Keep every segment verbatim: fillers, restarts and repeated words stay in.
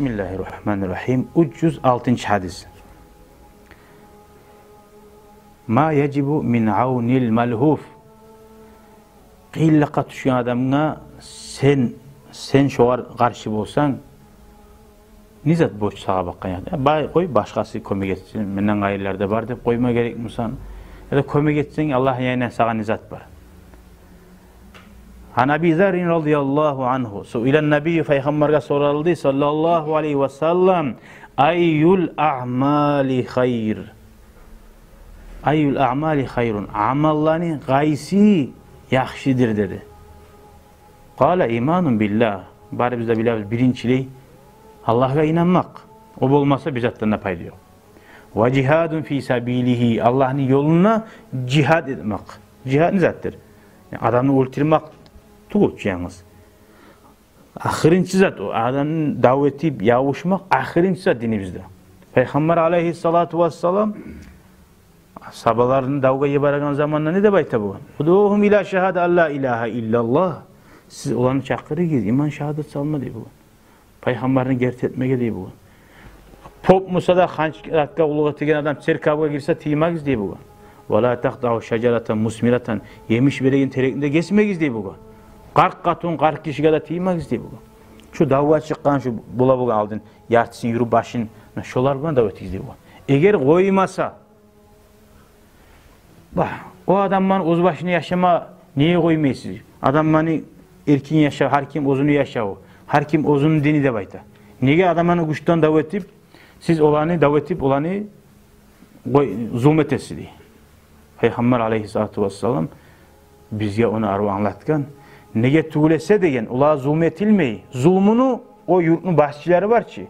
Бисмиллагьи ррагьмани ррагьим. Уьч юз алтынчы гьадис. Ма яжибу мин авнил малгьуф. Къыйынлыкъгъа тюшген адамгъа сен, сен шогъар къаршы болсанг, не зат борч сагъа бакъгъан якъда? Бай, къой, башгъасы кёмек этсин, менден къайрылар да бар деп къойма герекмисен? Яда кёмек этсенг, Аллагьны янындан сагъа не зат бар? Ан Аби Заррин радияллагьу ангьу. Суилан Набий, пайхаммаргъа соралды, саллаллагьу алайгьи ва саллам, айюл аъмали хайр? Айюл аъмали хайрун? Амалланы къайсы яхшыдыр деди. Къала иманун биллагь. Барыбыз да билебиз, биринчилей Аллагьгъа инанмакъ. О болмаса, бир затдан да пайда ёкъ. Ва жигьадун фи сабилигьи, Аллагьны ёлунда жигьад этмек. Жигьад не затдыр? Яни адамны оьлтюрмек тюгюл чю янгыз. Ахырынчы зат о, адамны дав этип ябушмакъ ахырынчы зат динибизде. Пайхаммар алайгьиссалату вассалам асгьабаларын давгъа йибереген заманда не деп айта болгъан? Удугьум ила шагьадати ан ла илагьа иллаллагь. Сиз оланы чакъырыгъыз иман шагьадат салма дей болгъан. Пайхаммарны герти этмеге дей болгъан. Поп буса да, ханчкъыратгъа къуллукъ этеген адам церковгъа гирсе тиймегиз дей болгъан. Ва ла такътаъу шажаратан мусмиратан, емиш береген терекни де гесмегиз дей болгъан. Къаркъ къатын, къаркъ гишиге де тиймегиз дей болгъан. Шу давгъа чыкъгъан, шу бола болгъан алдын яртысын юрюп башын, шолар булан дав этигиз дей болгъан. Эгер къоймаса, Ба, о адамланы оьз башына яшама неге къоймайсыз? Адамланы эркин яшав, гьар ким оьзюню яшаву, гьар ким оьзюню дини деп айта. Неге адамланы гючден дав этип, сиз оланы дав этип, оланы къой-, зулму этесиз дей. Пайхаммар алайгьиссалату вассалам бизге ону арив англатгъан. Неге тюгюл эсе деген, олагъа зулму этилмей. Зулмуну о юртну башчылары бар чы.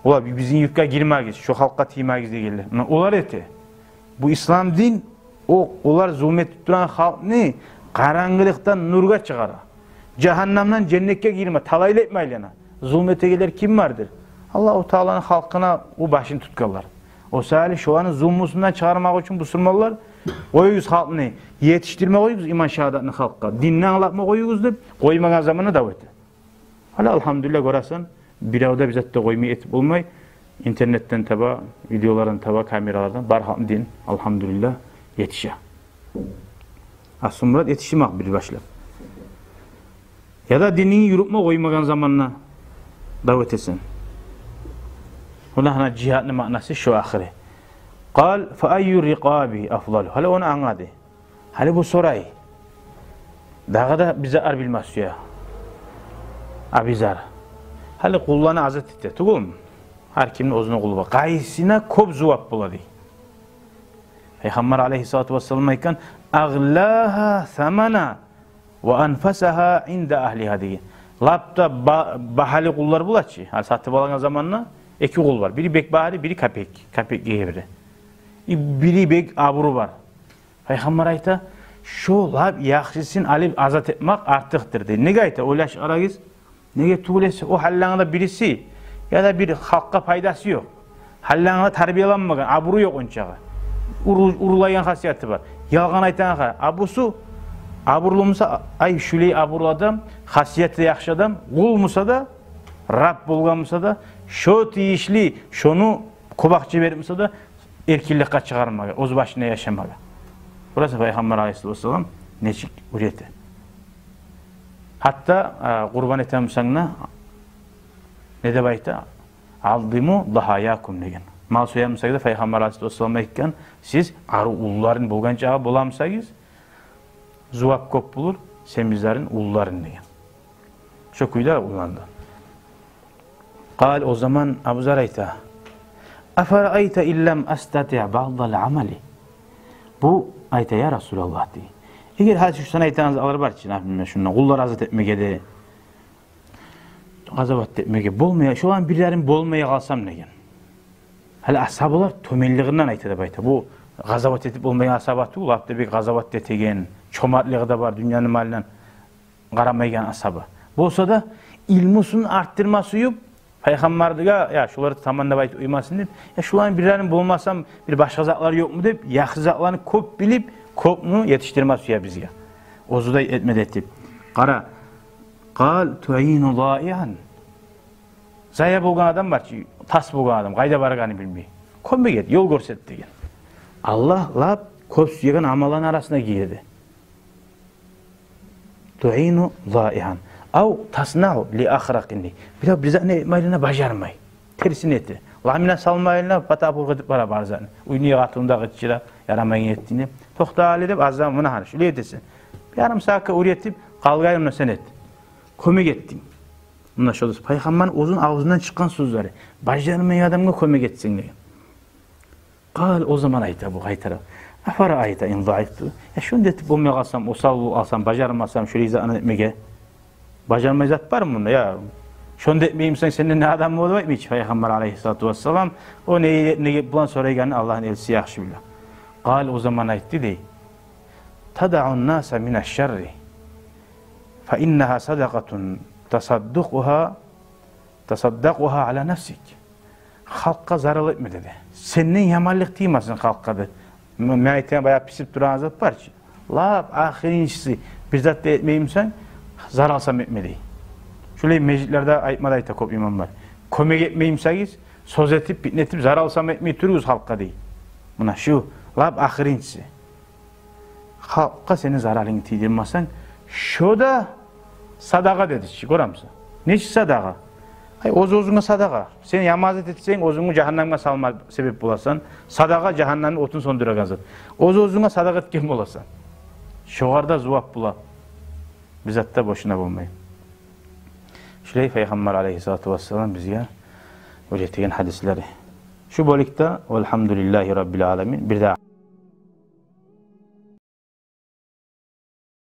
Олар: «Бизин юртгъа гирмегиз, шо халкъгъа тиймегиз», — дегенлер. Муна олар эте. Бу ислам дин, о, олар зулму этип турагъан халкъны къарангылыкъдан нюрге чыгъара. Жагьаннамдан женнетге гирме, талайлы этме айлана. Зулму этегенлер ким бардыр? Аллагьу Тааланы халкъына о башын тутгъанлар. О саялы шоланы зулмусундан чыгъармакъ учун бусурманлар: «Къоюгъуз халкъны, етишдирме къоюгъуз иман шагьадатны халкъгъа, динни англатма къоюгъуз», — деп къоймагъан заманда дав эте. Гьали, алгьамдулиллагь, гёресен, бирев де бир зат да къоймай, этип болмай. Интернетден таба, видеолардан таба, камералардан бар халкъны дин, алгьамдулиллагь, етише. Аслу мурат етишмек бир башлап. Яда дининги юрютме къоймагъан заманда дав этесен. Муна гьана жигьадны маънасы шо ахыры. Къал: «Фа айю рикъаби афдалу?» Гьали ону англады. Гьали бу сорай. Дагъы да бир затлар билме сюе Абизар. Гьали къулланы азат эте тюгюлмю? Гьар кимни оьзюню къулу бар. Къайсына кёп зувап бола дей. Пайхаммар алайгьиссалату вассалам айтгъан: «Агълагьа самана ва анфасагьа инда агьлигьа», — деген. Лап да ба-, багьалы къуллар бола чы. Гьали сатып алагъан заманда эки къул бар. Бири бек багьалы, бири капек, капекге гебире. И бири бек абуру бар. Пайхаммар айта: «Шо лап яхшысын алып азат этмек артыкъдыр», — дей. Неге айта? Ойлашып къарагъыз. Неге тюгюл эсе, о гьалланы да бириси, яда бир халкъгъа пайдасы ёкъ. Гьалланы да тарбияланмагъан, абуру ёкъ ончакъы. Уру-, урлайгъан хасияты бар. Ялгъан айтагъан ха-, а бусу абурлу буса, ай, шулай абурлу адам, хасияты яхшы адам, къул буса да, раб болгъан буса да, шо тийишли, шону кёп акъча берип буса да, эркинликге чыгъармагъа, оьз башына яшамагъа. Гёресен, Пайхаммар алайгьиссалату вассалам нечик уьйрете. Гьатта, а, къурбан этеген бусанг да, не деп айта? «Аззиму дагьаякум», — деген. Мал соя бусагъыз да, Пайхаммар алайгьиссалату вассалам айтгъан: «Сиз арив уллуларын, болгъан чакъы бола бусагъыз, зувап кёп болур семизлерин, уллуларын», — деген. Шо кюйде уллуларды. Къал, о заман Абузар айта: «Афараайта ин лам астатиъ баъдал амали?» Бу айта: «Я Расулаллагь, — дей, — эгер гьали шу сен айтагъан затлар бар чы, например, шунда къуллар азат этмеге де, къазават этмеге болмай, шоланы бирлерин болмай къалсам», — деген. Гьали асгьабалар тёбенлигинден айта деп айта. Бу къазават этип болмайгъан асгьаба тюгюл, лап да бек къазават этеген, чомартлыгъы да бар, дюньяны малындан къарамайгъан асгьаба. Болса да, илмусун артдырма сююп, Пайхаммаргъа, я, шулар таман деп айтып къоймасын деп, я, шуланы бирлерин болмасам, бир башгъа затлар ёкъму деп, яхшы затланы кёп билип, кёпню етишдирме сюе бизге. Оьзю де этме де этип. Къара, къал: «Туину даиан». Зая болгъан адам бар чы, тас болгъан адам, къайда барагъанын билмей. Кёмек эт, ёл гёрсет деген. Аллагь лап кёп сюеген амалланы арасына гирди. Туину заигьан. Ав таснаъу ли ахракъин. Бирев бир затны этмейлиге бажармай. Терсин эте. Ламина салмайлы, пата-пургъа этип бара бар затны. Уьйню къатында къычыра, ярамай этдинг деп. Токъта гьали деп, аздан муна гьали, шулай этесен. Бир ярым сагьатгъа уьйретип, къалгъанын сен эт. Кёмек этдинг. Муна шо пайхаммар оьзюню авзундан чыкъгъан сёзлери. Бажармай адамгъа кёмек этсенг деген. Къал, о заман айта бу къайтарып. Афараайта ин заифту. Я шонда этип болмай къалсам, осал болуп къалсам, бажармасам, шулай затны этмеге. Бажармай зат бармы мунда? Я шонда этмеймисен, сенден не адам болуп айтмай чы пайхаммар алайгьиссалату вассалам. О не, не геп булан сорайгъанын Аллагьны элчиси яхшы биле. Къал, о заман айтды дей. Тадау ннаса мина шшарри. Фа иннагьа садакъатун тасаддакъугьа, тасаддакъугьа ала нафсик. Халкъгъа зарал этме деди. Сенден яманлыкъ тиймесин халкъгъа деди. М-, мен айтагъан баягъы писип турагъан зат бар чы. Лап ахырынчысы, бир зат да этмеймисен, зарал сам этме дей. Шулай межитлерде айтма да айта кёп имамлар. Кёмек этмеймисегиз, сёз этип, питне этип, зарал сам этмей туругъуз халкъгъа дей. Муна шу лап ахырынчысы. Халкъгъа сени заралынгны тийдирмесенг, шо да садагъа деди чи, гёремисен? Нечик садагъа? Ай, оьз-оьзюнге садагъа. Сен яман зат этсенг, оьзюнгню жагьаннемге салма себеп боласан. Садагъа жагьаннемни отун сёндюреген зат. Оьз-оьзюнге садагъа этген боласан. Шогъар да зувап бола. Бир зат да бошуна болмай. Шулай пайхаммар алайгьиссалату вассалам бизге уьйретеген гьадислери. Шу бёлюкде, валгьамдулиллагьи раббил аламин, бир де